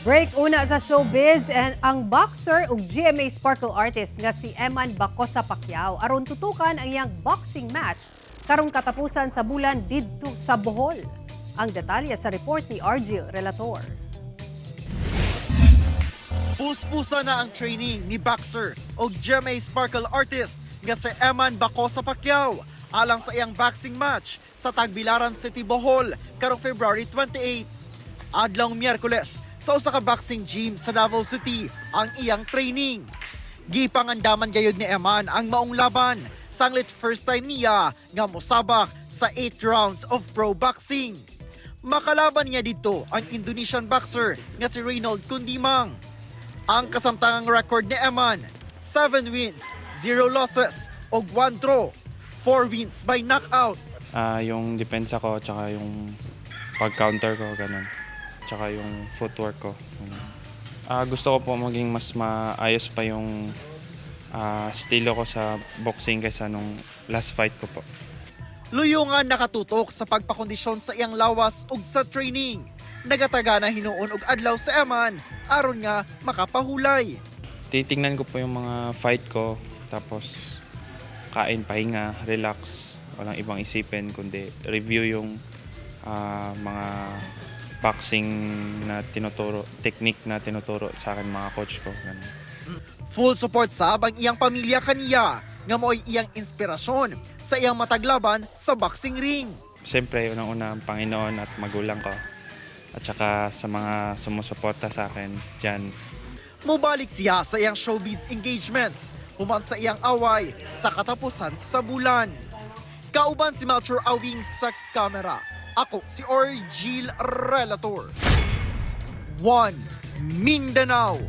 Break una sa showbiz and ang boxer ug GMA Sparkle artist nga si Eman Bacosa Pacquiao aron tutukan ang iyang boxing match karong katapusan sa bulan didto sa Bohol. Ang detalye sa report ni Argil Relator. Puspusa na ang training ni boxer o GMA Sparkle artist nga si Eman Bacosa Pacquiao alang sa iyang boxing match sa Tagbilaran City, Bohol karong February 28. Adlong Miyerkules sa usa ka boxing gym sa Davao City ang iyang training. Gipangandaman gayud ni Eman ang maong laban sanglit first time niya nga mosabak sa 8 rounds of pro boxing. Makalaban niya dito ang Indonesian boxer nga si Reynold Kundimang. Ang kasamtangang record ni Eman, 7 wins, 0 losses ug 1 draw, 4 wins by knockout. Yung depensa ko, tsaka yung pag-counter ko, ganun. Tsaka yung footwork ko, ganun. Gusto ko po maging mas maayos pa yung estilo ko sa boxing kaysa nung last fight ko po. Luyo nga nakatutok sa pagpakondisyon sa iyang lawas ug sa training. Nagataga na hinuon og adlaw sa Eman aron nga makapahulay. Titingnan ko po yung mga fight ko, tapos kain, pahinga, relax. Walang ibang isipin kundi review yung mga boxing na tinuturo, technique na tinuturo sa akin mga coach ko. Ganun. Full support sab ang iyang pamilya kaniya nga mo'y iyang inspirasyon sa iyang mataglaban sa boxing ring. Siyempre, unang-una ang Panginoon at magulang ko. At saka sa mga sumusuporta sa akin dyan. Mubalik siya sa iyang showbiz engagements human sa iyang away sa katapusan sa bulan. Kauban si Melchor Awing sa kamera. Ako si Orgil Relator. 1 Mindanao.